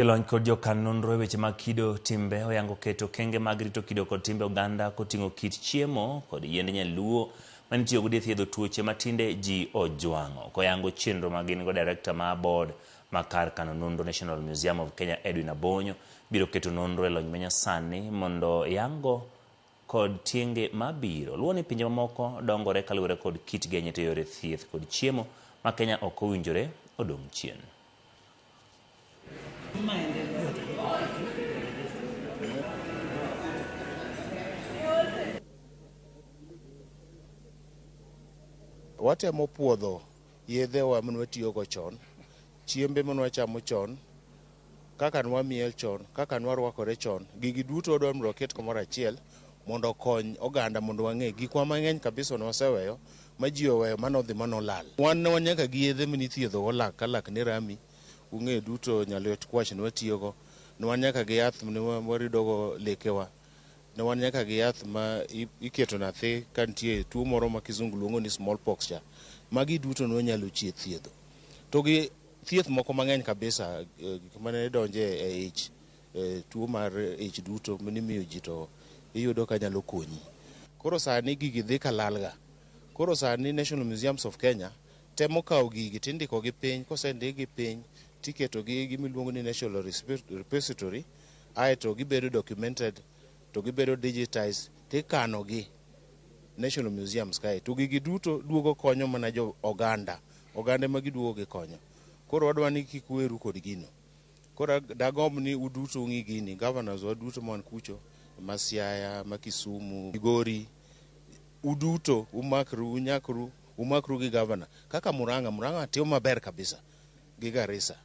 Jolony kod jokan nonro e weche mag kido timbe oyango keto okenge mag rito kido kod timbe oganda koting'o kit chiemo kod yiend nyaluo manitiyogo e thiedho tuoche ma tinde ji ojwang'o. Koyango chenro ma gin go, director ma board ma kar kano nonro National Museum of Kenya Edwin Abonyo biro keto nonro e lony manyasani mondo yango kod tienge mabiro. Luwo ni pinje mamoko dongore kaluwore kod kit genye to yore thieth kod chiemo ma Kenya ok owinjore odong' chien. Watemo puodho yedhewa mane watiyogo chon, chiembe mane wachamo chon, kaka nwamiel chon, kaka nwarwakore chon. Gigi duto wadwa mondo waket kamoro achiel mondo okony oganda mondo wang'e gikwa mang'eny kabisa nwaseweyo ma ji oweyo manodhi manolal. Wan ne wan nyaka gi yedhe mane ithiedhogo lak ka lak ne rami, ung'eyo duto nyaliot kwach ne watiyogo, ne wan nyaka gi yath mane waridogo lekewa, ne wan nyaka gi yath ma iketo nyathi ka nitie tuo moro ma kizungu luongo ni small pox cha. Magi duto ne wanyalo thiedho. To gi thieth moko mang'eny kabisa, gik mane donje e ich, tuo mar ich duto mane imiyo ji to iyudo ka nyalo konyi. Koro sani gigi dhi ka lal ga. Koro sani National Museums of Kenya temo kawo gigi tindikogi piny, kosendikgi piny tiketogi gi gimiluongo ni National Repository, aeto gibedo documented to gibedo digitized tikanogi National Museums kae. To gigi duto duogo konyo mana jo oganda, oganda ema giduogo gikonyo. Koro wadwa ni kik weru kod gino. Koro dagomb ni uduto ung'i gini, governors wa duto man kucho, ma Siaya, ma Kisumu, Migori, uduto umakru, unyakru, umakru gi governor. Kaka Murang'a, Murang'a timo maber kabisa gi Garissa.